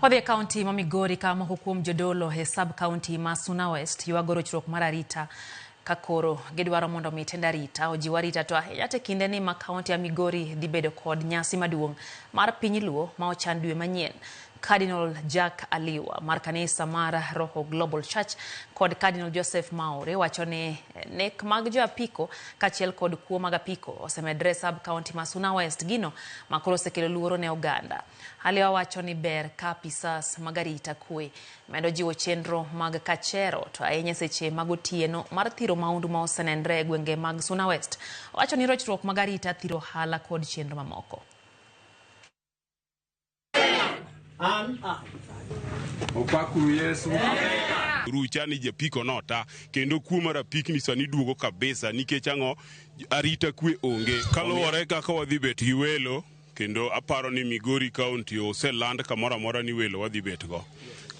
Wadhi e kaunti ma Migori ka moko kuom jodolo e sub kaunti ma Suna West ywago rochruok mar arita ka koro gidwaro mondo mi tend arita ojiw arita to ahinya te kinde ni ma kaunti ya Migori dhi bedo kod nyasi maduong' mar piny Luo ma ochan dwe manyien. Cardinal Jack Aliwa mar kanisa mar Roho Global Church kod Cardinal Joseph Maore wacho ni nek mag jo apiko kaachiel kod kuo mag apiko osemedre sub county ma Suna West, gino ma koro osekelo luoro ne oganda. Aliwa wacho ni ber ka apisas mag arita kwe medo jiwo chenro mag kachero to ahinya seche mag otieno mar thiro maundu ma osenenre e gwenge mag Suna West. Owacho ni rochruok mag arita thiro ohala kod chenro mamoko. Opakuru Yesu. Rucha ni japiko nota kendo kuo mar apikni sani duogo kabisa nikech ang'o arita kwe onge. Kaluwore kaka wadhi bet gi welo kendo aparo ni Migori County oseland kamoro amora ni welo wadhi bet go.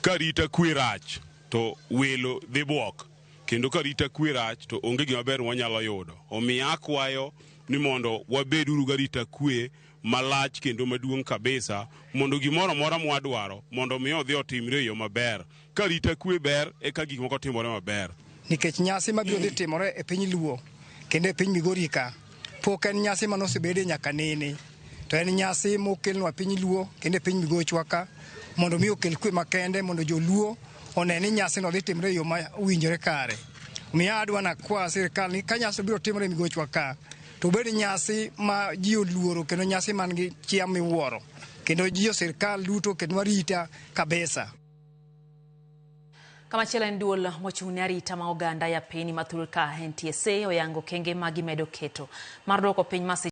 Ka arita kwe rach to welo dhi buok kendo ka arita kwe rach to onge gima ber mwanyalo yudo. Omiyo akwayo ni mondo wabed uru gi arita kwe malach kendo maduong' kabisa mondo gimoro amora mwadwaro mondo mi odhi otimre e yo maber. Ka arita kwe ber eka gik moko timore maber. Nikech nyasi mabiro dhi timore e piny Luo kendo e piny Migori ka pok en nyasi mane osebede nyaka nene, to en nyasi mokelnwa piny Luo kendo e piny Migochwa ka mondo mi okel kwe makende mondo joluo one ni nyasino dhi timore e yo ma owinjore kare. Omiyo adwa nakwa sirikal ni ka nyasi biro timore e Migochwa ka to obed nyasi ma ji oluoro kendo nyasi man gi chia miwuoro kendo ji sirikal duto ketnwa arita kabisa. Kamachielo en duol mochung' ne arita ma oganda ya piny mathur ka NTSA oyango kenge ma gimedo keto mar duoko piny masiche.